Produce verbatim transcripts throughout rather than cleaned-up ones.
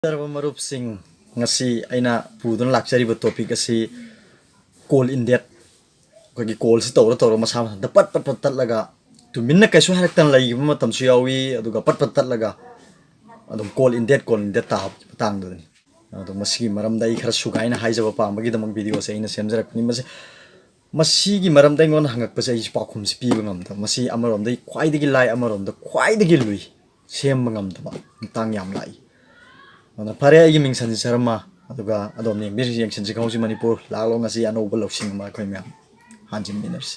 ꯐꯖꯔꯕ ꯃꯔꯨꯞꯁꯤꯡ, ꯉꯁꯤ ꯑꯩꯅ ꯄꯨꯗꯨꯅ ꯂꯥꯛꯆꯔꯤꯕ topic ꯑꯁꯤ call in death꯫ ꯑꯩꯈꯣꯏꯒꯤ callꯁꯤ ꯇꯧꯔ ꯇꯧꯔ ꯃꯁꯥ ꯃꯊꯟꯇ ꯄꯠ ꯄꯠ ꯄꯠ ꯇꯠꯂꯒ ꯇꯨꯃꯤꯟꯅ ꯀꯩꯁꯨ ꯍꯥꯏꯔꯛꯇꯅ ꯂꯩꯈꯤꯕ ꯃꯇꯝꯁꯨ ꯌꯥꯎꯏ, ꯑꯗꯨꯒ ꯄꯠ ꯄꯠ ꯇꯠꯂꯒ ꯑꯗꯨꯝ call in death, call in death ꯇꯥꯕꯒꯤ ꯃꯇꯥꯡꯗꯨꯗꯅꯤ꯫ ꯑꯗꯣ ꯃꯁꯤꯒꯤ ꯃꯔꯝꯗ ꯑꯩ ꯈꯔ ꯁꯨꯒꯥꯏꯅ ꯍꯥꯏꯖꯕ ꯄꯥꯝꯕꯒꯤꯗꯃꯛ videoꯁꯦ ꯑꯩꯅ ꯁꯦꯝꯖꯔꯛꯄꯅꯤ꯫ ꯃꯁꯤ, ꯃꯁꯤꯒꯤ ꯃꯔꯝꯗ ꯑꯩꯉꯣꯟꯗ ꯍꯪꯉꯛꯄꯁꯦ ꯑꯩꯁꯨ ꯄꯥꯎꯈꯨꯝꯁꯤ ꯄꯤꯕ ꯉꯝꯗꯕ꯫ ꯃꯁꯤ ꯑꯃꯔꯣꯝꯗ ꯈ꯭ꯋꯥꯏꯗꯒꯤ ꯂꯥꯏ, ꯑꯃꯔꯣꯝꯗ ꯈ꯭ꯋꯥꯏꯗꯒꯤ ꯂꯨꯏ, ꯁꯦꯝꯕ ꯉꯝꯗꯕ ꯃꯇꯥꯡ ꯌꯥꯝ ꯂꯥꯛꯏ꯫ ꯑꯗꯨꯅ ꯐꯔꯦ, ꯑꯩꯒꯤ ꯃꯤꯡ ꯁꯟꯖꯤꯠ ꯁꯔꯃ, ꯑꯗꯨꯒ ꯑꯗꯣꯝꯅ ꯌꯦꯡꯕꯤꯔꯤꯁꯤ ꯌꯦꯡꯁꯤꯟꯁꯤ ꯈꯪꯍꯧꯁꯤ ꯃꯅꯤꯄꯨꯔ꯫ ꯂꯥꯛꯂꯣ, ꯉꯁꯤ ꯑꯅꯧꯕ ꯂꯧꯁꯤꯡ ꯑꯃ ꯑꯩꯈꯣꯏ ꯃꯌꯥꯝ ꯍꯥꯟꯖꯤꯟꯃꯤꯟꯅꯔꯁꯤ꯫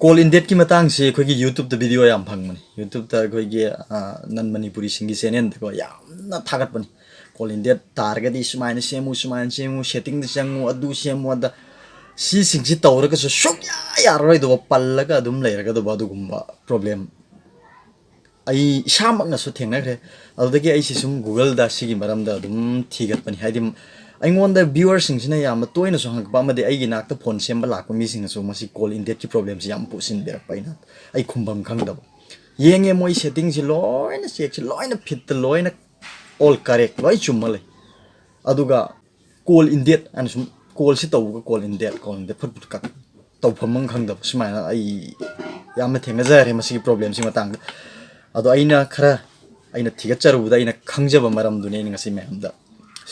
Call in deathꯀꯤ ꯃꯇꯥꯡꯁꯤ ꯑꯩꯈꯣꯏꯒꯤ YouTubeꯇ video ꯌꯥꯝ ꯐꯪꯕꯅꯤ꯫ YouTubeꯇ ꯑꯩꯈꯣꯏꯒꯤ, ꯑ, non Manipuriꯁꯤꯡꯒꯤ channelꯗꯀꯣ ꯌꯥꯝꯅ ꯊꯥꯒꯠꯄꯅꯤ꯫ Call in death ꯇꯥꯔꯒꯗꯤ ꯁꯨꯃꯥꯏꯅ ꯁꯦꯝꯃꯨ, ꯁꯨꯃꯥꯏꯅ ꯁꯦꯝꯃꯨ, settingꯗ ꯆꯪꯉꯨ, ꯑꯗꯨ ꯁꯦꯝꯃꯨ, ꯑꯗ ꯁꯤꯁꯤꯡꯁꯤ ꯇꯧꯔꯒꯁꯨ ꯁꯨꯡꯌꯥ ꯌꯥꯔꯔꯣꯏꯗꯧꯕ, ꯄꯜꯂꯒ ꯑꯗꯨꯝ ꯂꯩꯔꯒꯗꯧꯕ ꯑꯗꯨꯒꯨꯝꯕ problem ꯑꯩ ꯏꯁꯥꯃꯛꯅꯁꯨ ꯊꯦꯡꯅꯈ꯭ꯔꯦ꯫ ꯑꯗꯨꯗꯒꯤ ꯑꯩꯁꯤ ꯁꯨꯝ Googleꯗ ꯁꯤꯒꯤ ꯃꯔꯝꯗ ꯑꯗꯨꯝ ꯊꯤꯒꯠꯄꯅꯤ꯫ ꯍꯥꯏꯗꯤ ꯑꯩꯉꯣꯟꯗ viewerꯁꯤꯡꯁꯤꯅ ꯌꯥꯝꯅ ꯇꯣꯏꯅꯁꯨ ꯍꯪꯉꯛꯄ ꯑꯃꯗꯤ ꯑꯩꯒꯤ ꯅꯥꯛꯇ phone ꯁꯦꯝꯕ ꯂꯥꯛꯄ ꯃꯤꯁꯤꯡꯅꯁꯨ ꯃꯁꯤ call in deathꯀꯤ problemꯁꯤ ꯌꯥꯝ ꯄꯨꯁꯤꯟꯕꯤꯔꯛꯄ ꯑꯩꯅ, ꯑꯩ ꯈꯨꯝꯐꯝ ꯈꯪꯗꯕ꯫ ꯌꯦꯡꯉꯦ ꯃꯣꯏ settingꯁꯤ ꯂꯣꯏꯅ, checkꯁꯤ ꯂꯣꯏꯅ fitꯇ ꯂꯣꯏꯅ all correct ꯂꯣꯏ ꯆꯨꯝꯃ ꯂꯩ꯫ ꯑꯗꯨꯒ call in death ꯍꯥꯏꯅ ꯁꯨꯝ callꯁꯤ ꯇꯧꯕꯒ call in death, call in death ꯐꯠ ꯐꯠ ꯀꯛ-, ꯇꯧꯐꯝ ꯑꯃ ꯈꯪꯗꯕ, ꯁꯨꯃꯥꯏꯅ ꯑꯩ ꯌꯥꯝꯅ ꯊꯦꯡꯅꯖꯔꯦ ꯃꯁꯤꯒꯤ problemꯁꯤ ꯃꯇꯥꯡꯗ꯫ ꯑꯗꯣ ꯑꯩꯅ ꯈꯔ, ꯑꯩꯅ ꯊꯤꯒꯠꯆꯔꯨꯕꯗ ꯑꯩꯅ ꯈꯪꯖꯕ ꯃꯔꯝꯗꯨꯅꯤ ꯑꯩꯅ ꯉꯁꯤ ꯃꯌꯥꯝꯗ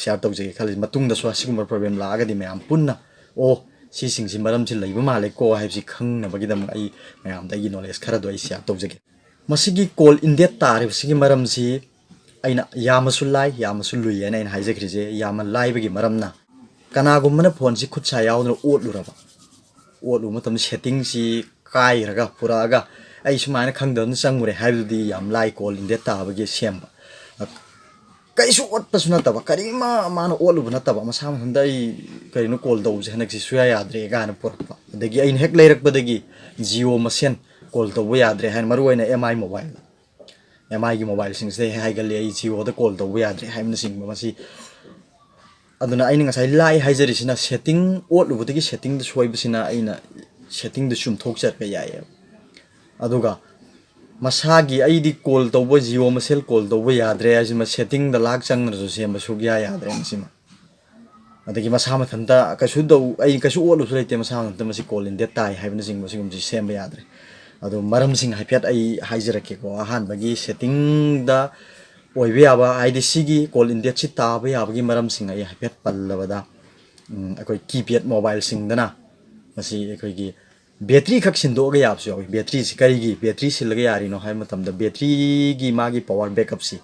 share ꯇꯧꯖꯒꯦ ꯈꯜꯂꯤꯁꯦ꯫ ꯃꯇꯨꯡꯗꯁꯨ ꯑꯁꯤꯒꯨꯝꯕ problem ꯂꯥꯛꯑꯒꯗꯤ ꯃꯌꯥꯝ ꯄꯨꯟꯅ, "ꯑꯣ, ꯁꯤꯁꯤꯡꯁꯤ ꯃꯔꯝꯁꯤ ꯂꯩꯕ ꯃꯥꯜꯂꯦꯀꯣ" ꯍꯥꯏꯕꯁꯤ ꯈꯪꯅꯕꯒꯤꯗꯃꯛ ꯑꯩ ꯃꯌꯥꯝꯗ ꯑꯩꯒꯤ knowledge ꯈꯔꯗꯣ ꯑꯩ share ꯇꯧꯖꯒꯦ꯫ ꯃꯁꯤꯒꯤ call in death ꯇꯥꯔꯤꯕꯁꯤꯒꯤ ꯃꯔꯝꯁꯤ ꯑꯩꯅ ꯌꯥꯝꯅꯁꯨ ꯂꯥꯏ, ꯌꯥꯝꯅꯁꯨ ꯂꯨꯏ ꯍꯥꯏꯅ ꯑꯩꯅ ꯍꯥꯏꯖꯈ꯭ꯔꯤꯁꯦ꯫ ꯌꯥꯝꯅ ꯂꯥꯏꯕꯒꯤ ꯃꯔꯝꯅ, ꯀꯅꯥꯒꯨꯝꯕꯅ phoneꯁꯤ ꯈꯨꯠ ꯁꯥ ꯌꯥꯎꯗꯅ ꯑꯣꯠꯂꯨꯔꯕ, ꯑꯣꯠꯂꯨꯕ ꯃꯇꯝꯗ settingꯁꯤ ꯀꯥꯏꯔꯒ ꯄꯨꯔꯛꯑꯒ ꯑꯩ ꯁꯨꯃꯥꯏꯅ ꯈꯪꯗꯕꯅ ꯆꯪꯉꯨꯔꯦ ꯍꯥꯏꯕꯗꯨꯗꯤ ꯌꯥꯝ ꯂꯥꯏ call in death ꯇꯥꯕꯒꯤ ꯁꯦꯝꯕ꯫ ꯀꯩꯁꯨ ꯑꯣꯠꯄꯁꯨ ꯅꯠꯇꯕ, ꯀꯔꯤꯃ ꯃꯥꯅ ꯑꯣꯠꯂꯨꯕ ꯅꯠꯇꯕ, ꯃꯁꯥ ꯃꯊꯟꯇ ꯑꯩ ꯀꯔꯤꯅꯣ call ꯇꯧꯕꯁꯦ ꯍꯟꯗꯛꯁꯤ ꯁꯨꯌꯥ ꯌꯥꯗ꯭ꯔꯦ ꯀꯥꯏꯅ ꯄꯨꯔꯛꯄ꯫ ꯑꯗꯒꯤ ꯑꯩꯅ ꯍꯦꯛ ꯂꯩꯔꯛꯄꯗꯒꯤ Jio ꯃꯁꯦꯟ call ꯇꯧꯕ ꯌꯥꯗ꯭ꯔꯦ ꯍꯥꯏꯅ, ꯃꯔꯨꯑꯣꯏꯅ M I mobile, M Iꯒꯤ mobileꯁꯤꯡꯁꯤꯗ ꯍꯦꯛ ꯍꯥꯏꯒꯜꯂꯤ, "ꯑꯩ Jioꯗ call ꯇꯧꯕ ꯌꯥꯗ꯭ꯔꯦ" ꯍꯥꯏꯕꯅꯆꯤꯡꯕ꯫ ꯃꯁꯤ, ꯑꯗꯨꯅ ꯑꯩꯅ ꯉꯁꯥꯏ ꯂꯥꯏ ꯍꯥꯏꯖꯔꯤꯁꯤꯅ setting ꯑꯣꯠꯂꯨꯕꯗꯒꯤ settingꯗ ꯁꯣꯏꯕꯁꯤꯅ ꯑꯩꯅ settingꯗ ꯆꯨꯝꯊꯣꯛꯆꯔꯒ ꯌꯥꯏꯑꯕ꯫ ꯑꯗꯨꯒ ꯃꯁꯥꯒꯤ ꯑꯩꯗꯤ ꯀꯣꯜ ꯇꯧꯕ, ꯖꯤꯑꯣ ꯃꯁꯦꯜ ꯀꯣꯜ ꯇꯧꯕ ꯌꯥꯗ꯭ꯔꯦ ꯍꯥꯏꯁꯤꯃ ꯁꯦꯠꯇꯤꯡꯗ ꯂꯥꯛ ꯆꯪꯗ꯭ꯔꯁꯨ ꯁꯦꯝꯕ ꯁꯨꯛꯌꯥ ꯌꯥꯗ꯭ꯔꯦ ꯃꯁꯤꯃ꯫ ꯑꯗꯒꯤ ꯃꯁꯥ ꯃꯊꯟꯇ ꯀꯩꯁꯨ ꯇꯧ, ꯑꯩ ꯀꯩꯁꯨ ꯑꯣꯠꯂꯨꯕꯁꯨ ꯂꯩꯇꯦ, ꯃꯁꯥ ꯃꯊꯟꯇ ꯃꯁꯤ call in dead ꯇꯥꯏ ꯍꯥꯏꯕꯅꯆꯤꯡꯕ ꯁꯤꯒꯨꯝꯕꯁꯤ ꯁꯦꯝꯕ ꯌꯥꯗ꯭ꯔꯦ꯫ ꯑꯗꯣ ꯃꯔꯝꯁꯤꯡ ꯍꯥꯏꯐꯦꯠ ꯑꯩ ꯍꯥꯏꯖꯔꯛꯀꯦꯀꯣ꯫ ꯑꯍꯥꯟꯕꯒꯤ ꯁꯦꯠꯇꯤꯡꯗ ꯑꯣꯏꯕ ꯌꯥꯕ, ꯍꯥꯏꯗꯤ ꯁꯤꯒꯤ call in dead ꯁꯤ ꯇꯥꯕ ꯌꯥꯕꯒꯤ ꯃꯔꯝꯁꯤꯡ ꯑꯩ ꯍꯥꯏꯐꯦꯠ ꯄꯜꯂꯕꯗ, ꯎꯝ, ꯑꯩꯈꯣꯏ ꯀꯤꯄꯦꯗ ꯃꯣꯕꯥꯏꯜꯁꯤꯡꯗꯅ ꯃꯁꯤ ꯑꯩꯈꯣꯏꯒꯤ ꯕꯦꯇ꯭ꯔꯤ ꯈꯛ ꯁꯤꯟꯗꯣꯛꯑꯒ ꯌꯥꯕꯁꯨ ꯌꯥꯎꯏ꯫ ꯕꯦꯇ꯭ꯔꯤꯁꯤ ꯀꯔꯤꯒꯤ ꯕꯦꯇ꯭ꯔꯤ ꯁꯤꯜꯂꯒ ꯌꯥꯔꯤꯅꯣ ꯍꯥꯏꯕ ꯃꯇꯝꯗ, ꯕꯦꯇ꯭ꯔꯤꯒꯤ ꯃꯥꯒꯤ power backupꯁꯤ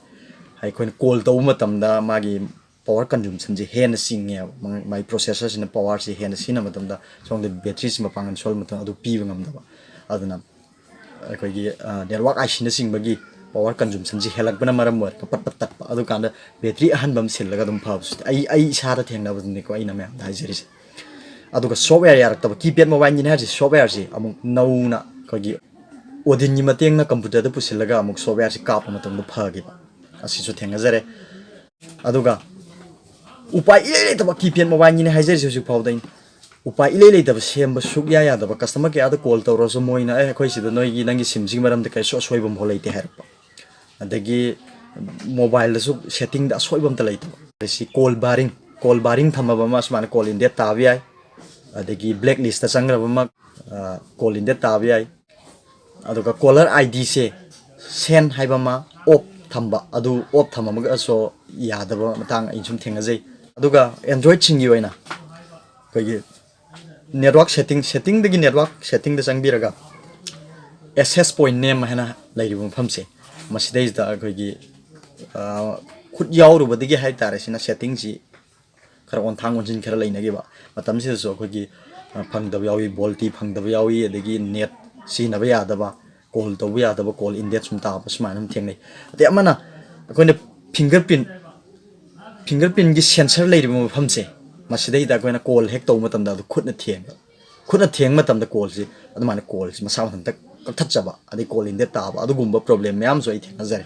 ꯑꯩꯈꯣꯏꯅ call ꯇꯧꯕ ꯃꯇꯝꯗ ꯃꯥꯒꯤ power consumptionꯁꯤ ꯍꯦꯟꯅ ꯆꯤꯡꯉꯦꯕ꯫ ꯃꯥ-, ꯃꯥꯒꯤ processorꯁꯤꯅ powerꯁꯤ ꯍꯦꯟꯅ ꯁꯤꯖꯤꯟꯅꯕ ꯃꯇꯝꯗ ꯁꯣꯝꯗ ꯕꯦꯇ꯭ꯔꯤꯁꯤ ꯃꯄꯥꯡꯒꯜ ꯁꯣꯜꯕ ꯃꯇꯝꯗ ꯑꯗꯨ ꯄꯤꯕ ꯉꯝꯗꯕ꯫ ꯑꯗꯨꯅ ꯑꯩꯈꯣꯏꯒꯤ, ꯑ, network ICꯅꯆꯤꯡꯕꯒꯤ power consumptionꯁꯤ ꯍꯦꯜꯂꯛꯄꯅ ꯃꯔꯝ ꯑꯣꯏꯔꯒ ꯄꯠ ꯄꯠ ꯇꯠꯄ꯫ ꯑꯗꯨꯀꯥꯟꯗ ꯕꯦꯇ꯭ꯔꯤ ꯑꯍꯟꯕ ꯑꯃ ꯁꯤꯜꯂꯒ ꯑꯗꯨꯝ ꯐꯕꯁꯨ ꯑꯩ, ꯑꯩ ꯏꯁꯥꯗ ꯊꯦꯡꯅꯕꯗꯨꯅꯤꯀꯣ ꯑꯩꯅ ꯃꯌꯥꯝꯗ ꯍꯥꯏꯖꯔꯤꯁꯦ꯫ ꯑꯗꯨꯒ software ꯌꯥꯔꯛꯇꯕ, ꯀꯤꯄꯦꯗ ꯃꯣꯕꯥꯏꯜꯒꯤꯅꯤ ꯍꯥꯏꯔꯤꯁꯦ, softwareꯁꯤ ꯑꯃꯨꯛ ꯅꯧꯅ ꯑꯩꯈꯣꯏꯒꯤ Odinꯒꯤ ꯃꯇꯦꯡꯅ computerꯗ ꯄꯨꯁꯤꯜꯂꯒ ꯑꯃꯨꯛ softwareꯁꯤ ꯀꯥꯞꯄ ꯃꯇꯝꯗ ꯐꯈꯤꯕ, ꯑꯁꯤꯁꯨ ꯊꯦꯡꯅꯖꯔꯦ꯫ ꯑꯗꯨꯒ ꯎꯄꯥꯏ ꯏꯂꯩ ꯂꯩꯇꯕ, ꯀꯤꯄꯦꯗ ꯃꯣꯕꯥꯏꯜꯒꯤꯅꯤ ꯍꯥꯏꯖꯔꯤꯁꯦ ꯍꯧꯖꯤꯛ ꯐꯥꯎꯗ ꯑꯩꯅ, ꯎꯄꯥꯏ ꯏꯂꯩ ꯂꯩꯇꯕ, ꯁꯦꯝꯕ ꯁꯨꯛꯌꯥ ꯌꯥꯗꯕ꯫ Customer careꯗ call ꯇꯧꯔꯁꯨ ꯃꯣꯏꯅ, "ꯑꯦ, ꯑꯩꯈꯣꯏ ꯁꯤꯗ ꯅꯣꯏꯒꯤ, ꯅꯪꯒꯤ SIMꯁꯤꯒꯤ ꯃꯔꯝꯗ ꯀꯔꯤꯁꯨ ꯑꯁꯣꯏꯕ ꯑꯃꯐꯥꯎ ꯂꯩꯇꯦ" ꯍꯥꯏꯔꯛꯄ꯫ ꯑꯗꯒꯤ ꯃꯣꯕꯥꯏꯜꯗꯁꯨ ꯁꯦꯠꯇꯤꯡꯗ ꯑꯁꯣꯏꯕ ꯑꯝꯇ ꯂꯩꯇꯕ꯫ ꯑꯗꯩ ꯁꯤ call barring, call barring ꯊꯝꯃꯕ ꯑꯃ ꯁꯨꯃꯥꯏꯅ call in dead ꯇꯥꯕ ꯌꯥꯏ꯫ ꯑꯗꯒꯤ blacklistꯇ ꯆꯪꯈ꯭ꯔꯕ ꯑꯃ, ꯑ, call in dead ꯇꯥꯕ ꯌꯥꯏ꯫ ꯑꯗꯨꯒ caller IDꯁꯦ send ꯍꯥꯏꯕ ꯑꯃ off ꯊꯝꯕ, ꯑꯗꯨ off ꯊꯝꯃꯒꯁꯨ ꯌꯥꯗꯕ ꯃꯇꯥꯡ ꯑꯩꯅ ꯁꯨꯝ ꯊꯦꯡꯅꯖꯩ꯫ ꯑꯗꯨꯒ Androidꯁꯤꯡꯒꯤ ꯑꯣꯏꯅ ꯑꯩꯈꯣꯏꯒꯤ network setting, settingꯗꯒꯤ network settingꯗ ꯆꯪꯕꯤꯔꯒ access point name ꯍꯥꯏꯅ ꯂꯩꯔꯤꯕ ꯃꯐꯝꯁꯦ, ꯃꯁꯤꯗꯩꯁꯤꯗ ꯑꯩꯈꯣꯏꯒꯤ, ꯑ, ꯈꯨꯠ ꯌꯥꯎꯔꯨꯕꯗꯒꯤ ꯍꯥꯏ ꯇꯥꯔꯦ, ꯁꯤꯅ settingꯁꯤ ꯈꯔ ꯑꯣꯟꯊꯥꯡ ꯑꯣꯟꯁꯤꯟ ꯈꯔ ꯂꯩꯅꯈꯤꯕ ꯃꯇꯝꯁꯤꯗꯁꯨ ꯑꯩꯈꯣꯏꯒꯤ, ꯑ, ꯐꯪꯗꯕ ꯌꯥꯎꯏ, VoLTE ꯐꯪꯗꯕ ꯌꯥꯎꯏ, ꯑꯗꯒꯤ net ꯁꯤꯖꯤꯟꯅꯕ ꯌꯥꯗꯕ, call ꯇꯧꯕ ꯌꯥꯗꯕ, call in dead ꯁꯨꯝ ꯇꯥꯕ ꯁꯨꯃꯥꯏꯅ ꯑꯗꯨꯝ ꯊꯦꯡꯅꯩ꯫ ꯑꯗꯩ ꯑꯃꯅ ꯑꯩꯈꯣꯏꯅ fingerprint, fingerprintꯀꯤ sensor ꯂꯩꯔꯤꯕ ꯃꯐꯝꯁꯦ, ꯃꯁꯤꯗꯩꯗ ꯑꯩꯈꯣꯏꯅ call ꯍꯦꯛ ꯇꯧꯕ ꯃꯇꯝꯗ ꯑꯗꯨ ꯈꯨꯠꯅ ꯊꯦꯡꯕ, ꯈꯨꯠꯅ ꯊꯦꯡꯕ ꯃꯇꯝꯗ callꯁꯤ ꯑꯗꯨꯃꯥꯏꯅ callꯁꯤ ꯃꯁꯥ ꯃꯊꯟꯇ ꯀꯛꯊꯠꯆꯕ, ꯑꯗꯩ call in dead ꯇꯥꯕ, ꯑꯗꯨꯒꯨꯝꯕ problem ꯃꯌꯥꯝꯁꯨ ꯑꯩ ꯊꯦꯡꯅꯖꯔꯦ꯫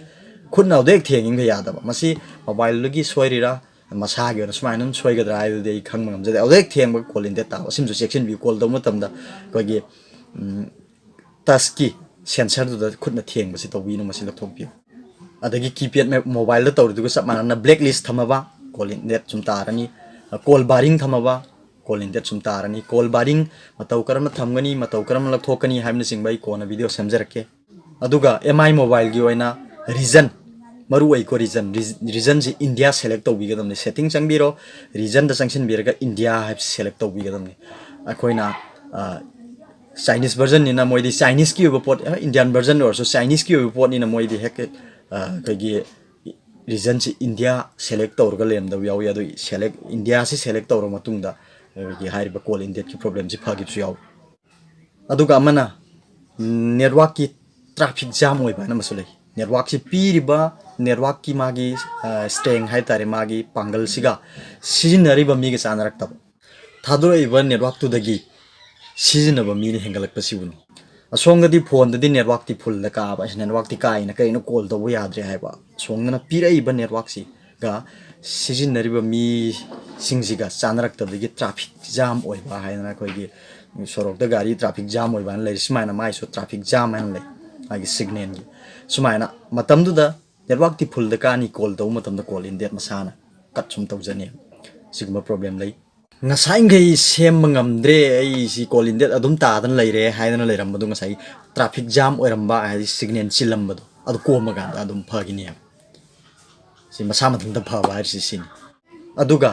ꯈꯨꯠꯅ ꯑꯗꯨ ꯍꯦꯛ ꯊꯦꯡꯉꯤꯈꯩ ꯌꯥꯗꯕ꯫ ꯃꯁꯤ mobileꯗꯨꯒꯤ ꯁꯣꯏꯔꯤꯔꯥ, ꯃꯁꯥꯒꯤ ꯑꯣꯏꯅ ꯁꯨꯃꯥꯏꯅ ꯑꯗꯨꯝ ꯁꯣꯏꯒꯗ꯭ꯔꯥ ꯍꯥꯏꯕꯗꯨꯗꯤ ꯑꯩ ꯈꯪꯕ ꯉꯝꯖꯗꯦ꯫ ꯑꯗꯨ ꯍꯦꯛ ꯊꯦꯡꯕ call in dead ꯇꯥꯕ, ꯑꯁꯤꯃꯁꯨ ꯆꯦꯛꯁꯤꯟꯕꯤꯌꯨ꯫ Call ꯇꯧꯕ ꯃꯇꯝꯗ ꯑꯩꯈꯣꯏꯒꯤ, ꯎꯝ, touchꯀꯤ ꯁꯦꯟꯁꯔꯗꯨꯗ ꯈꯨꯠꯅ ꯊꯦꯡꯕꯁꯤ ꯇꯧꯕꯤꯅꯨ, ꯃꯁꯤ ꯂꯧꯊꯣꯛꯄꯤꯌꯨ꯫ ꯑꯗꯒꯤ ꯀꯤꯄꯦꯗ ꯃꯣꯕꯥꯏꯜꯗ ꯇꯧꯔꯤꯗꯨꯒ ꯆꯞ ꯃꯥꯟꯅꯅ ꯕ꯭ꯂꯦꯛ ꯂꯤꯁ ꯊꯝꯃꯕ, ꯀꯣꯜ ꯏꯟꯗꯦꯠ ꯁꯨꯝ ꯇꯥꯔꯅꯤ꯫ ꯀꯣꯜ ꯕꯥꯔꯤꯡ ꯊꯝꯃꯕ, ꯀꯣꯜ ꯏꯟꯗꯦꯠ ꯁꯨꯝ ꯇꯥꯔꯅꯤ꯫ ꯀꯣꯜ ꯕꯥꯔꯤꯡ ꯃꯇꯧ ꯀꯔꯝꯅ ꯊꯝꯒꯅꯤ, ꯃꯇꯧ ꯀꯔꯝꯅ ꯂꯧꯊꯣꯛꯀꯅꯤ ꯍꯥꯏꯕꯅꯆꯤꯡꯕ ꯑꯩ ꯀꯣꯟꯅ ꯚꯤꯗꯤꯑꯣ ꯁꯦꯝꯖꯔꯛꯀꯦ꯫ ꯑꯗꯨꯒ ꯑꯦꯝ ꯑꯥꯏ ꯃꯣꯕꯥꯏꯜꯒꯤ ꯑꯣꯏꯅ ꯔꯤꯖꯟ, ꯃꯔꯨ ꯑꯣꯏꯀꯣ, ꯔꯤꯖꯟ, ꯔꯤꯖꯟꯁꯤ ꯏꯟꯗꯤꯌꯥ ꯁꯦꯂꯦꯛ ꯇꯧꯕꯤꯒꯗꯕꯅꯤ꯫ ꯁꯦꯇꯤꯡ ꯆꯪꯕꯤꯔꯣ, ꯔꯤꯖꯟꯗ ꯆꯪꯁꯤꯟꯕꯤꯔꯒ ꯏꯟꯗꯤꯌꯥ ꯍꯥꯏꯕꯁꯤ ꯁꯦꯂꯦꯛ ꯇꯧꯕꯤꯒꯗꯕꯅꯤ꯫ ꯑꯩꯈꯣꯏꯅ ꯆꯥꯏꯅꯤꯁ ꯚꯔꯖꯟꯅꯤꯅ ꯃꯣꯏꯗꯤ ꯆꯥꯏꯅꯤꯁꯀꯤ ꯑꯣꯏꯕ ꯄꯣꯠ, ꯏꯟꯗꯤꯌꯥꯟ ꯚꯔꯖꯟ ꯑꯣꯏꯔꯁꯨ ꯆꯥꯏꯅꯤꯁꯀꯤ ꯑꯣꯏꯕ ꯄꯣꯠꯅꯤꯅ ꯃꯣꯏꯗꯤ ꯍꯦꯛ ꯑꯩꯈꯣꯏꯒꯤ ꯔꯤꯖꯟꯁꯤ ꯏꯟꯗꯤꯌꯥ ꯁꯦꯂꯦꯛ ꯇꯧꯔꯒ ꯂꯩꯔꯝꯗꯕ ꯌꯥꯎꯏ꯫ ꯑꯗꯨ ꯁꯦꯂꯦꯛ, ꯏꯟꯗꯤꯌꯥꯁꯤ ꯁꯦꯂꯦꯛ ꯇꯧꯔ ꯃꯇꯨꯡꯗ ꯑꯩꯈꯣꯏꯒꯤ ꯍꯥꯏꯔꯤꯕ ꯀꯣꯜ ꯏꯟꯗꯦꯠꯀꯤ ꯄ꯭ꯔꯣꯕ꯭ꯂꯦꯝꯁꯤ ꯐꯈꯤꯕꯁꯨ ꯌꯥꯎꯏ꯫ ꯑꯗꯨꯒ ꯑꯃꯅ ꯅꯦꯠꯋꯥꯛꯀꯤ ꯇ꯭ꯔꯥꯐꯤꯛ ꯖꯥꯝ ꯑꯣꯏꯕ ꯍꯥꯏꯅ ꯑꯃꯁꯨ ꯂꯩ꯫ ꯅꯦꯠꯋꯥꯛꯁꯤ ꯄꯤꯔꯤꯕ, ꯅꯦꯠꯋꯥꯛꯀꯤ ꯃꯥꯒꯤ ꯁ꯭ꯇ꯭ꯔꯦꯡ ꯍꯥꯏ ꯇꯥꯔꯦ, ꯃꯥꯒꯤ ꯄꯥꯡꯒꯜꯁꯤꯒ ꯁꯤꯖꯤꯟꯅꯔꯤꯕ ꯃꯤꯒ ꯆꯥꯟꯅꯔꯛꯇꯕ, ꯊꯥꯗꯣꯔꯛꯏꯕ ꯅꯦꯠꯋꯥꯛꯇꯨꯗꯒꯤ ꯁꯤꯖꯤꯟꯅꯕ ꯃꯤꯅ ꯍꯦꯟꯒꯠꯂꯛꯄꯁꯤꯕꯨꯅꯤ꯫ ꯑꯁꯣꯝꯗꯗꯤ ꯐꯣꯟꯗꯗꯤ ꯅꯦꯠꯋꯥꯛꯇꯤ ꯐꯨꯜꯗ ꯀꯥꯕ, ꯑꯁ, ꯅꯦꯠꯋꯥꯛꯇꯤ ꯀꯥꯏꯅ ꯀꯩꯅꯣ ꯀꯣꯜ ꯇꯧꯕ ꯌꯥꯗ꯭ꯔꯦ ꯍꯥꯏꯕ꯫ ꯑꯁꯣꯝꯗꯅ ꯄꯤꯔꯛꯏꯕ ꯅꯦꯠꯋꯥꯛꯁꯤꯒ ꯁꯤꯖꯤꯟꯅꯔꯤꯕ ꯃꯤꯁꯤꯡꯁꯤꯒ ꯆꯥꯟꯅꯔꯛꯇꯕꯗꯒꯤ ꯇ꯭ꯔꯥꯐꯤꯛ ꯖꯥꯝ ꯑꯣꯏꯕ ꯍꯥꯏꯗꯅ, ꯑꯩꯈꯣꯏꯒꯤ ꯁꯣꯔꯣꯛꯇ ꯒꯥꯔꯤ ꯇ꯭ꯔꯥꯐꯤꯛ ꯖꯥꯝ ꯑꯣꯏꯕ ꯍꯥꯏꯅ ꯂꯩꯔꯤ, ꯁꯨꯃꯥꯏꯅ ꯃꯥꯏꯁꯨ ꯇ꯭ꯔꯥꯐꯤꯛ ꯖꯥꯝ ꯍꯥꯏꯅ ꯂꯩ, ꯃꯥꯒꯤ ꯁꯤꯒꯅꯦꯜꯒꯤ꯫ ꯁꯨꯃꯥꯏꯅ ꯃꯇꯝꯗꯨꯗ ꯅꯦꯠꯋꯥꯛꯇꯤ ꯐꯨꯜꯗ ꯀꯥꯅꯤ, ꯀꯣꯜ ꯇꯧꯕ ꯃꯇꯝꯗ ꯀꯣꯜ ꯏꯟꯗꯦꯠ ꯃꯁꯥꯅ ꯀꯠ ꯁꯨꯝ ꯇꯧꯖꯅꯤ꯫ ꯁꯤꯒꯨꯝꯕ ꯄ꯭ꯔꯣꯕ꯭ꯂꯦꯝ ꯂꯩ꯫ ꯉꯁꯥꯏꯈꯩ ꯁꯦꯝꯕ ꯉꯝꯗ꯭ꯔꯦ, ꯑꯩ ꯁꯤ ꯀꯣꯜ ꯏꯟꯗꯦꯠ ꯑꯗꯨꯝ ꯇꯥꯗꯅ ꯂꯩꯔꯦ ꯍꯥꯏꯗꯅ ꯂꯩꯔꯝꯕꯗꯣ ꯉꯁꯥꯏ ꯇ꯭ꯔꯥꯐꯤꯛ ꯖꯥꯝ ꯑꯣꯏꯔꯝꯕ, ꯍꯥꯏꯗꯤ ꯁꯤꯒꯅꯦꯜ ꯆꯤꯜꯂꯝꯕꯗꯣ, ꯑꯗꯨ ꯀꯣꯝꯃꯀꯥꯟꯗ ꯑꯗꯨꯝ ꯐꯒꯤꯅꯦꯕ꯫ ꯁꯤ ꯃꯁꯥ ꯃꯊꯟꯇ ꯐꯕ ꯍꯥꯏꯔꯤꯁꯤ ꯁꯤꯅꯤ꯫ ꯑꯗꯨꯒ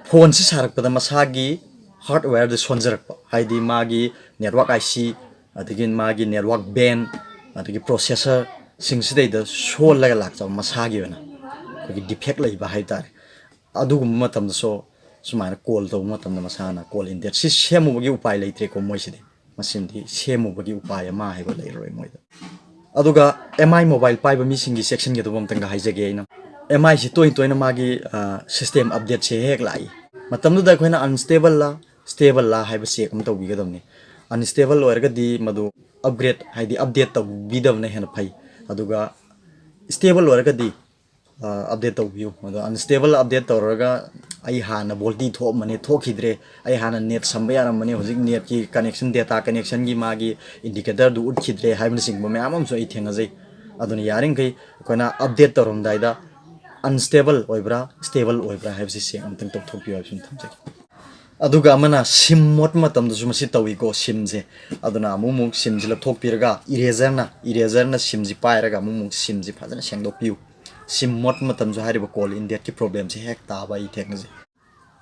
ꯐꯣꯟꯁꯤ ꯁꯥꯔꯛꯄꯗ ꯃꯁꯥꯒꯤ ꯍꯥꯔꯗꯋꯦꯌꯔꯗ ꯁꯣꯟꯖꯔꯛꯄ, ꯍꯥꯏꯗꯤ ꯃꯥꯒꯤ ꯅꯦꯠꯋꯥꯛ ꯑꯥꯏ ꯁꯤ, ꯑꯗꯒꯤ ꯃꯥꯒꯤ ꯅꯦꯠꯋꯥꯛ ꯕꯦꯟ, ꯑꯗꯒꯤ ꯄ꯭ꯔꯣꯁꯦꯁꯔꯁꯤꯡꯁꯤꯗꯩꯗ ꯁꯣꯜꯂꯒ ꯂꯥꯛꯆꯕ ꯃꯁꯥꯒꯤ ꯑꯣꯏꯅ ꯑꯩꯈꯣꯏꯒꯤ ꯗꯤꯐꯦꯛ ꯂꯩꯕ ꯍꯥꯏ ꯇꯥꯔꯦ꯫ ꯑꯗꯨꯒꯨꯝꯕ ꯃꯇꯝꯗꯁꯨ ꯁꯨꯃꯥꯏꯅ ꯀꯣꯜ ꯇꯧꯕ ꯃꯇꯝꯗ ꯃꯁꯥꯅ ꯀꯣꯜ ꯏꯟꯗꯦꯠ ꯁꯤ ꯁꯦꯝꯃꯨꯕꯒꯤ ꯎꯄꯥꯏ ꯂꯩꯇ꯭ꯔꯦꯀꯣ ꯃꯣꯏꯁꯤꯗꯤ꯫ ꯃꯁꯤꯃꯗꯤ ꯁꯦꯝꯃꯨꯕꯒꯤ ꯎꯄꯥꯏ ꯑꯃ ꯍꯥꯏꯕ ꯂꯩꯔꯔꯣꯏ ꯃꯣꯏꯗ꯫ ꯑꯗꯨꯒ ꯑꯦꯝ ꯑꯥꯏ ꯃꯣꯕꯥꯏꯜ ꯄꯥꯏꯕ ꯃꯤꯁꯤꯡꯒꯤ ꯆꯦꯛꯁꯤꯟꯒꯗꯕ ꯑꯝꯇꯪꯒ ꯍꯥꯏꯖꯒꯦ ꯑꯩꯅ꯫ ꯑꯦꯝ ꯑꯥꯏꯁꯤ ꯇꯣꯏꯅ ꯇꯣꯏꯅ ꯃꯥꯒꯤ, ꯑ, ꯁꯤꯁꯇꯦꯝ ꯑꯞꯗꯦꯠꯁꯦ ꯍꯦꯛ ꯍꯦꯛ ꯂꯥꯛꯏ꯫ ꯃꯇꯝꯗꯨꯗ ꯑꯩꯈꯣꯏꯅ ꯑꯟꯁꯇꯦꯕꯜꯂ, ꯁ꯭ꯇꯦꯕꯜꯂ ꯍꯥꯏꯕ ꯆꯦꯛ ꯑꯃ ꯇꯧꯕꯤꯒꯗꯕꯅꯤ꯫ ꯑꯟꯁꯇꯦꯕꯜ ꯑꯣꯏꯔꯒꯗꯤ ꯃꯗꯨ ꯑꯞꯒ꯭ꯔꯦꯗ, ꯍꯥꯏꯗꯤ ꯑꯞꯗꯦꯠ ꯇꯧꯕꯤꯗꯕꯅ ꯍꯦꯟꯅ ꯐꯩ꯫ ꯑꯗꯨꯒ ꯁ꯭ꯇꯦꯕꯜ ꯑꯣꯏꯔꯒꯗꯤ ꯑꯞꯗꯦꯠ ꯇꯧꯕꯤꯌꯨ꯫ ꯑꯗꯣ unstable update ꯇꯧꯔꯒ ꯑꯩ ꯍꯥꯟꯅ ꯕꯣꯜꯇꯤ ꯊꯣꯛꯑꯝꯕꯅꯦ, ꯊꯣꯛꯈꯤꯗ꯭ꯔꯦ, ꯑꯩ ꯍꯥꯟꯅ ꯅꯦꯠ ꯁꯝꯕ ꯌꯥꯔꯝꯕꯅꯦ, ꯍꯧꯖꯤꯛ ꯅꯦꯠꯀꯤ ꯀꯅꯦꯛꯁꯟ, ꯗꯦꯇꯥ ꯀꯅꯦꯛꯁꯟꯒꯤ ꯃꯥꯒꯤ ꯏꯟꯗꯤꯀꯦꯇꯔꯗꯨ ꯎꯠꯈꯤꯗ꯭ꯔꯦ ꯍꯥꯏꯕꯅꯆꯤꯡꯕ ꯃꯌꯥꯝ ꯑꯃꯁꯨ ꯑꯩ ꯊꯦꯡꯅꯖꯩ꯫ ꯑꯗꯨꯅ ꯌꯥꯔꯤꯈꯩ ꯑꯩꯈꯣꯏꯅ ꯑꯞꯗꯦꯠ ꯇꯧꯔꯝꯗꯥꯏꯗ unstable ꯑꯣꯏꯕ꯭ꯔꯥ, stable ꯑꯣꯏꯕ꯭ꯔꯥ ꯍꯥꯏꯕꯁꯤ ꯆꯦꯛ ꯑꯃꯇꯪ ꯇꯧꯊꯣꯛꯄꯤꯌꯨ ꯍꯥꯏꯕꯁꯤ ꯊꯝꯖꯒꯦ꯫ ꯑꯗꯨꯒ ꯑꯃꯅ ꯁꯤꯝ ꯃꯣꯠꯄ ꯃꯇꯝꯗꯁꯨ ꯃꯁꯤ ꯇꯧꯏꯀꯣ, ꯁꯤꯝꯁꯦ꯫ ꯑꯗꯨꯅ ꯑꯃꯨꯛ ꯑꯃꯨꯛ ꯁꯤꯝꯁꯦ ꯂꯧꯊꯣꯛꯄꯤꯔꯒ ꯏꯔꯦꯖꯔꯅ, ꯏꯔꯦꯖꯔꯅ ꯁꯤꯝꯁꯤ ꯄꯥꯏꯔꯒ ꯑꯃꯨꯛ ꯑꯃꯨꯛ ꯁꯤꯝꯁꯤ ꯐꯖꯅ ꯁꯦꯡꯗꯣꯛꯄꯤꯌꯨ꯫ ꯁꯤꯝ ꯃꯣꯠꯄ ꯃꯇꯝꯁꯨ ꯍꯥꯏꯔꯤꯕ ꯀꯣꯜ ꯏꯟꯗꯤꯌꯥꯒꯤ ꯄ꯭ꯔꯣꯕ꯭ꯂꯦꯝꯁꯤ ꯍꯦꯛ ꯇꯥꯕ ꯑꯩ ꯊꯦꯡꯅꯖꯩ꯫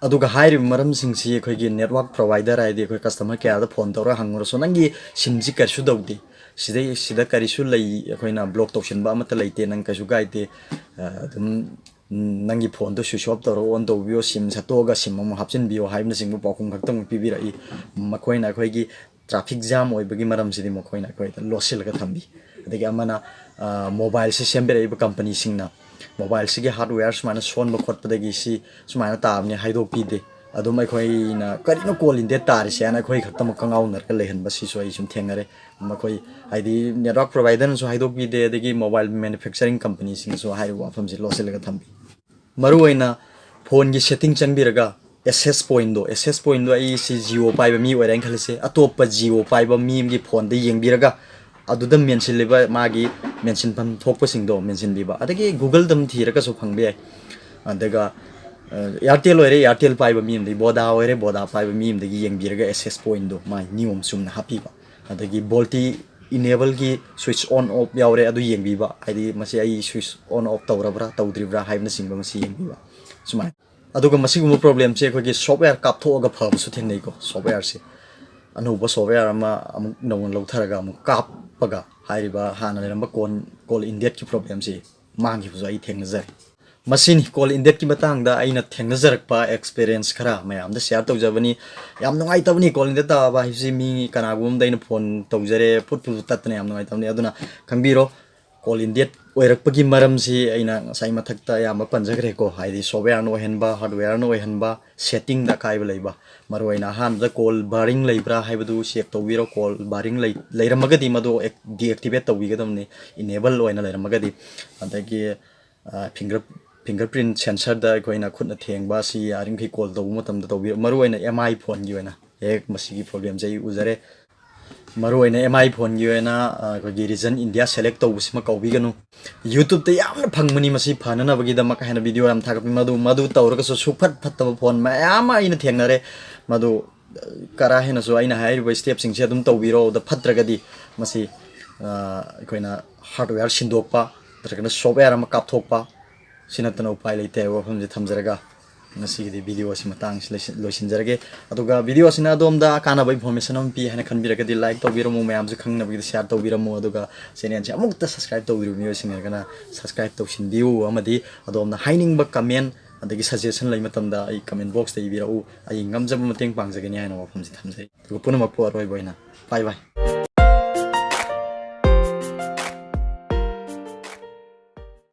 ꯑꯗꯨꯒ ꯍꯥꯏꯔꯤꯕ ꯃꯔꯝꯁꯤꯡꯁꯤ ꯑꯩꯈꯣꯏꯒꯤ ꯅꯦꯠꯋꯥꯔꯛ ꯄ꯭ꯔꯣꯚꯥꯏꯗꯔ, ꯍꯥꯏꯗꯤ ꯑꯩꯈꯣꯏ ꯀꯁꯇꯃꯔ ꯀꯦꯌꯔꯗ ꯐꯣꯟ ꯇꯧꯔꯒ ꯍꯪꯉꯨꯔꯁꯨ, "ꯅꯪꯒꯤ ꯁꯤꯝꯁꯤ ꯀꯔꯤꯁꯨ ꯇꯧꯗꯦ, ꯁꯤꯗꯩ ꯁꯤꯗ ꯀꯔꯤꯁꯨ ꯂꯩ, ꯑꯩꯈꯣꯏꯅ ꯕ꯭ꯂꯣꯛ ꯇꯧꯁꯤꯟꯕ ꯑꯃꯠꯇ ꯂꯩꯇꯦ, ꯅꯪ ꯀꯩꯁꯨ ꯀꯥꯏꯗꯦ, ꯑꯗꯨꯝ ꯅꯪꯒꯤ ꯐꯣꯟꯗꯣ ꯁ꯭ꯋꯤꯆ ꯑꯣꯐ ꯇꯧꯔꯒ ꯑꯣꯟ ꯇꯧꯕꯤꯌꯣ, ꯁꯤꯝ ꯁꯠꯇꯣꯛꯑꯒ ꯁꯤꯝ ꯑꯃꯨꯛ ꯍꯥꯞꯆꯤꯟꯕꯤꯌꯣ" ꯍꯥꯏꯕꯅꯆꯤꯡꯕ ꯄꯥꯎꯈꯨꯝ ꯈꯛꯇꯪ ꯄꯤꯕꯤꯔꯛꯏ꯫ ꯃꯈꯣꯏꯅ ꯑꯩꯈꯣꯏꯒꯤ ꯇ꯭ꯔꯥꯐꯤꯛ ꯖꯥꯝ ꯑꯣꯏꯕꯒꯤ ꯃꯔꯝꯁꯤꯗꯤ ꯃꯈꯣꯏꯅ ꯑꯩꯈꯣꯏꯗ ꯂꯣꯠꯁꯤꯜꯂꯒ ꯊꯝꯕꯤ꯫ ꯑꯗꯒꯤ ꯑꯃꯅ, ꯃꯣꯕꯥꯏꯜꯁꯤ ꯁꯦꯝꯕꯤꯔꯛꯏꯕ ꯀꯝꯄꯅꯤꯁꯤꯡꯅ ꯃꯣꯕꯥꯏꯜꯁꯤꯒꯤ ꯍꯥꯔꯗꯋꯦꯌꯔ ꯁꯨꯃꯥꯏꯅ ꯁꯣꯟꯕ ꯈꯣꯠꯄꯗꯒꯤ ꯁꯤ ꯁꯨꯃꯥꯏꯅ ꯇꯥꯕꯅꯤ ꯍꯥꯏꯗꯣꯛꯄꯤꯗꯦ꯫ ꯑꯗꯨꯝ ꯑꯩꯈꯣꯏꯅ "ꯀꯔꯤꯅꯣ ꯀꯣꯜ ꯏꯟꯗꯤꯌꯥ ꯇꯥꯔꯤꯁꯦ?" ꯍꯥꯏꯅ ꯑꯩꯈꯣꯏ ꯈꯛꯇꯃꯛ ꯀꯉꯥꯎꯅꯔꯒ ꯂꯩꯍꯟꯕ ꯁꯤꯁꯨ ꯑꯩ ꯁꯨꯝ ꯊꯦꯡꯅꯔꯦ꯫ ꯃꯈꯣꯏ, ꯍꯥꯏꯗꯤ, ꯅꯦꯠꯋꯥꯔꯛ ꯄ꯭ꯔꯣꯚꯥꯏꯗꯔꯅꯁꯨ ꯍꯥꯏꯗꯣꯛꯄꯤꯗꯦ, ꯑꯗꯒꯤ ꯃꯣꯕꯥꯏꯜ ꯃꯦꯅꯨꯐꯦꯛꯆꯔꯤꯡ ꯀꯝꯄꯅꯤꯁꯤꯡꯅꯁꯨ ꯍꯥꯏꯔꯤꯕ ꯋꯥꯐꯝꯁꯤ ꯂꯣꯠꯁꯤꯜꯂꯒ ꯊꯝꯕꯤ꯫ ꯃꯔꯨꯑꯣꯏꯅ ꯐꯣꯟꯒꯤ ꯁꯦꯠꯇꯤꯡ ꯆꯪꯕꯤꯔꯒ ꯑꯦꯁꯦꯁ ꯄꯣꯏꯟꯗꯣ, ꯑꯦꯁꯦꯁ ꯄꯣꯏꯟꯗꯣ ꯑꯩ ꯁꯤ ꯖꯤꯑꯣ ꯄꯥꯏꯕ ꯃꯤ ꯑꯣꯏꯔꯦꯅ ꯈꯜꯂꯁꯦ, ꯑꯇꯣꯞꯄ ꯖꯤꯑꯣ ꯄꯥꯏꯕ ꯃꯤ ꯑꯃꯒꯤ ꯐꯣꯟꯗ ꯌꯦꯡꯕꯤꯔꯒ ꯑꯗꯨꯗ ꯃꯦꯟꯁꯤꯜꯂꯤꯕ ꯃꯥꯒꯤ ꯃꯦꯟꯁꯤꯟꯐꯝ ꯊꯣꯛꯄꯁꯤꯡꯗꯣ ꯃꯦꯟꯁꯤꯟꯕꯤꯕ꯫ ꯑꯗꯒꯤ ꯒꯨꯒꯜꯗ ꯑꯗꯨꯝ ꯊꯤꯔꯒꯁꯨ ꯐꯪꯕ ꯌꯥꯏ꯫ ꯑꯗꯨꯒ, ꯑ, ꯑꯦꯌꯥꯔꯇꯦꯜ ꯑꯣꯏꯔꯦ, ꯑꯦꯌꯥꯔꯇꯦꯜ ꯄꯥꯏꯕ ꯃꯤ ꯑꯃꯗꯒꯤ, ꯚꯣꯗꯥ ꯑꯣꯏꯔꯦ, ꯚꯣꯗꯥ ꯄꯥꯏꯕ ꯃꯤ ꯑꯃꯗꯒꯤ ꯌꯦꯡꯕꯤꯔꯒ ꯑꯦꯁꯦꯁ ꯄꯣꯏꯟꯗꯣ ꯃꯥꯏ ꯅꯤꯌꯣꯝ ꯆꯨꯝꯅ ꯍꯥꯞꯄꯤꯕ꯫ ꯑꯗꯒꯤ ꯕꯣꯜꯇꯤ ꯏꯅꯦꯕꯜꯒꯤ ꯁ꯭ꯋꯤꯆ ꯑꯣꯟ ꯑꯣꯐ ꯌꯥꯎꯔꯦ, ꯑꯗꯨ ꯌꯦꯡꯕꯤꯕ, ꯍꯥꯏꯗꯤ ꯃꯁꯤ ꯑꯩ ꯁ꯭ꯋꯤꯆ ꯑꯣꯟ ꯑꯣꯐ ꯇꯧꯔꯕ꯭ꯔꯥ ꯇꯧꯗ꯭ꯔꯤꯕ꯭ꯔꯥ ꯍꯥꯏꯕꯅꯆꯤꯡꯕ ꯃꯁꯤ ꯌꯦꯡꯕꯤꯕ꯫ ꯁꯨꯃꯥꯏꯅ꯫ ꯑꯗꯨꯒ ꯃꯁꯤꯒꯨꯝꯕ ꯄ꯭ꯔꯣꯕ꯭ꯂꯦꯝꯁꯦ ꯑꯩꯈꯣꯏꯒꯤ ꯁꯣꯐꯋꯦꯌꯔ ꯀꯥꯞꯊꯣꯛꯑꯒ ꯐꯕꯁꯨ ꯊꯦꯡꯅꯩꯀꯣ꯫ ꯁꯣꯐꯋꯦꯌꯔꯁꯦ, ꯑꯅꯧꯕ ꯁꯣꯐꯋꯦꯌꯔ ꯑꯃ ꯑꯃꯨꯛ ꯅꯧꯅ ꯂꯧꯊꯔꯒ ꯑꯃꯨꯛ ꯀꯥꯞꯄꯒ ꯍꯥꯏꯔꯤꯕ ꯍꯥꯟꯅ ꯂꯩꯔꯝꯕ ꯀꯣꯟ, ꯀꯣꯜ ꯏꯟꯗꯤꯌꯥꯒꯤ ꯄ꯭ꯔꯣꯕ꯭ꯂꯦꯝꯁꯤ ꯃꯥꯡꯈꯤꯕꯁꯨ ꯑꯩ ꯊꯦꯡꯅꯖꯔꯦ꯫ ꯃꯁꯤꯅꯤ ꯀꯣꯜ ꯏꯟꯗꯤꯌꯥꯒꯤ ꯃꯇꯥꯡꯗ ꯑꯩꯅ ꯊꯦꯡꯅꯖꯔꯛꯄ ꯑꯦꯛꯁꯄꯤꯔꯤꯌꯦꯟꯁ ꯈꯔ ꯃꯌꯥꯝꯗ ꯁꯤꯌꯔ ꯇꯧꯖꯕꯅꯤ꯫ ꯌꯥꯝ ꯅꯨꯡꯉꯥꯏꯇꯕꯅꯤ ꯀꯣꯜ ꯏꯟꯗꯤꯌꯥ ꯇꯥꯕ ꯍꯥꯏꯕꯁꯤ꯫ ꯃꯤ ꯀꯅꯥꯒꯨꯝꯕ ꯑꯃꯗ ꯑꯩꯅ ꯐꯣꯟ ꯇꯧꯖꯔꯦ, ꯐꯨꯠ ꯐꯨꯠ ꯇꯠꯇꯅ, ꯌꯥꯝ ꯅꯨꯡꯉꯥꯏꯇꯕꯅꯤ꯫ ꯑꯗꯨꯅ ꯈꯪꯕꯤꯔꯣ, ꯀꯣꯜ ꯏꯟꯗꯤꯌꯥ ꯑꯣꯏꯔꯛꯄꯒꯤ ꯃꯔꯝꯁꯤ ꯑꯩꯅ ꯉꯁꯥꯏ ꯃꯊꯛꯇ ꯑꯌꯥꯝꯕ ꯄꯟꯖꯈ꯭ꯔꯦꯀꯣ, ꯍꯥꯏꯗꯤ ꯁꯣꯐꯋꯦꯌꯔꯅ ꯑꯣꯏꯍꯟꯕ, ꯍꯥꯔꯗꯋꯦꯌꯔꯅ ꯑꯣꯏꯍꯟꯕ, ꯁꯦꯠꯇꯤꯡꯗ ꯑꯀꯥꯏꯕ ꯂꯩꯕ꯫ ꯃꯔꯨꯑꯣꯏꯅ ꯑꯍꯥꯟꯕꯗ ꯀꯣꯜ ꯕꯥꯔꯤꯡ ꯂꯩꯕ꯭ꯔꯥ ꯍꯥꯏꯕꯗꯨ ꯆꯦꯛ ꯇꯧꯕꯤꯔꯣ꯫ ꯀꯣꯜ ꯕꯥꯔꯤꯡ ꯂꯩ-, ꯂꯩꯔꯝꯃꯒꯗꯤ ꯃꯗꯨ ꯑꯦꯛ-, ꯗꯤꯑꯦꯛꯇꯤꯚꯦꯠ ꯇꯧꯕꯤꯒꯗꯕꯅꯤ, ꯏꯅꯦꯕꯜ ꯑꯣꯏꯅ ꯂꯩꯔꯝꯃꯒꯗꯤ꯫ ꯑꯗꯒꯤ ꯐꯤꯡꯒꯔ ꯐꯤꯡꯒꯔ ꯄ꯭ꯔꯤꯟ ꯁꯦꯟꯁꯔꯗ ꯑꯩꯈꯣꯏꯅ ꯈꯨꯠꯅ ꯊꯦꯡꯕ ꯑꯁꯤ ꯌꯥꯔꯤꯃꯈꯩ ꯀꯣꯜ ꯇꯧꯕ ꯃꯇꯝꯗ ꯇꯧꯕꯤꯔꯣ꯫ ꯃꯔꯨꯑꯣꯏꯅ ꯑꯦꯝ ꯑꯥꯏ ꯐꯣꯟꯒꯤ ꯑꯣꯏꯅ ꯍꯦꯛ ꯃꯁꯤꯒꯤ ꯄ꯭ꯔꯣꯕ꯭ꯂꯦꯝꯁꯦ ꯑꯩ ꯎꯖꯔꯦ꯫ ꯃꯔꯨꯑꯣꯏꯅ ꯑꯦꯝ ꯑꯥꯏ ꯐꯣꯟꯒꯤ ꯑꯣꯏꯅ ꯑꯩꯈꯣꯏꯒꯤ ꯔꯤꯖꯟ ꯏꯟꯗꯤꯌꯥ ꯁꯦꯂꯦꯛ ꯇꯧꯕꯁꯤꯃ ꯀꯥꯎꯕꯤꯒꯅꯨ꯫ ꯌꯨꯇ꯭ꯌꯨꯕꯇ ꯌꯥꯝꯅ ꯐꯪꯕꯅꯤ ꯃꯁꯤ ꯐꯅꯅꯕꯒꯤꯗꯃꯛ ꯍꯥꯏꯅ ꯚꯤꯗꯤꯑꯣ ꯌꯥꯝ ꯊꯥꯒꯠꯄꯤ꯫ ꯃꯗꯨ ꯃꯗꯨ ꯇꯧꯔꯒꯁꯨ ꯁꯨꯐꯠ ꯐꯠꯇꯕ ꯐꯣꯟ ꯃꯌꯥꯝ ꯑꯃ ꯑꯩꯅ ꯊꯦꯡꯅꯔꯦ꯫ ꯃꯗꯨ ꯀꯔꯥ ꯍꯦꯟꯅꯁꯨ ꯑꯩꯅ ꯍꯥꯏꯔꯤꯕ ꯁ꯭ꯇꯦꯞꯁꯤꯡꯁꯦ ꯑꯗꯨꯝ ꯇꯧꯕꯤꯔꯣ꯫ ꯑꯗ ꯐꯠꯇ꯭ꯔꯒꯗꯤ ꯃꯁꯤ ꯑꯩꯈꯣꯏꯅ ꯍꯥꯔꯗꯋꯦꯌꯔ ꯁꯤꯟꯗꯣꯛꯄ ꯅꯠꯇ꯭ꯔꯒꯅ ꯁꯣꯞꯋꯦꯌꯔ ꯑꯃ ꯀꯥꯞꯊꯣꯛꯄ, ꯁꯤ ꯅꯠꯇꯅ ꯎꯄꯥꯏ ꯂꯩꯇꯦ ꯍꯥꯏꯕ ꯋꯥꯐꯝꯁꯦ ꯊꯝꯖꯔꯒ ꯉꯁꯤꯒꯤꯗꯤ ꯚꯤꯗꯤꯑꯣ ꯑꯁꯤ ꯃꯇꯥꯡꯁꯤ ꯂꯣꯏꯁꯤꯟꯖꯔꯒꯦ꯫ ꯑꯗꯨꯒ ꯚꯤꯗꯤꯑꯣ ꯑꯁꯤꯅ ꯑꯗꯣꯝꯗ ꯀꯥꯟꯅꯕ ꯏꯟꯐꯣꯔꯃꯦꯁꯟ ꯑꯃ ꯄꯤ ꯍꯥꯏꯅ ꯈꯟꯕꯤꯔꯒꯗꯤ ꯂꯥꯏꯛ ꯇꯧꯕꯤꯔꯝꯃꯨ, ꯃꯌꯥꯝꯁꯨ ꯈꯪꯅꯕꯒꯤꯗꯤ ꯁꯤꯌꯥꯔ ꯇꯧꯕꯤꯔꯝꯃꯨ꯫ ꯑꯗꯨꯒ ꯆꯦꯅꯦꯜꯁꯦ ꯑꯃꯨꯛꯇ ꯁꯕꯁꯀ꯭ꯔꯥꯏꯕ ꯇꯧꯕꯤꯔꯕ ꯃꯤꯑꯣꯏꯁꯤꯡ ꯂꯩꯔꯒꯅ ꯁꯕꯁꯀ꯭ꯔꯥꯏꯕ ꯇꯧꯁꯤꯟꯕꯤꯌꯨ꯫ ꯑꯃꯗꯤ ꯑꯗꯣꯝꯅ ꯍꯥꯏꯅꯤꯡꯕ ꯀꯃꯦꯟ ꯑꯗꯒꯤ ꯁꯖꯦꯁꯟ ꯂꯩ ꯃꯇꯝꯗ ꯑꯩ ꯀꯃꯦꯟ ꯕꯣꯛꯁꯇ ꯏꯕꯤꯔꯛꯎ꯫ ꯑꯩ ꯉꯝꯖꯕ ꯃꯇꯦꯡ ꯄꯥꯡꯖꯒꯅꯤ ꯍꯥꯏꯅ ꯋꯥꯐꯝꯁꯤ ꯊꯝꯖꯩ꯫ ꯑꯗꯨꯒ ꯄꯨꯝꯅꯃꯛꯄꯨ ꯑꯔꯣꯏꯕ ꯑꯣꯏꯅ ꯕꯥꯏ ꯕꯥꯏ꯫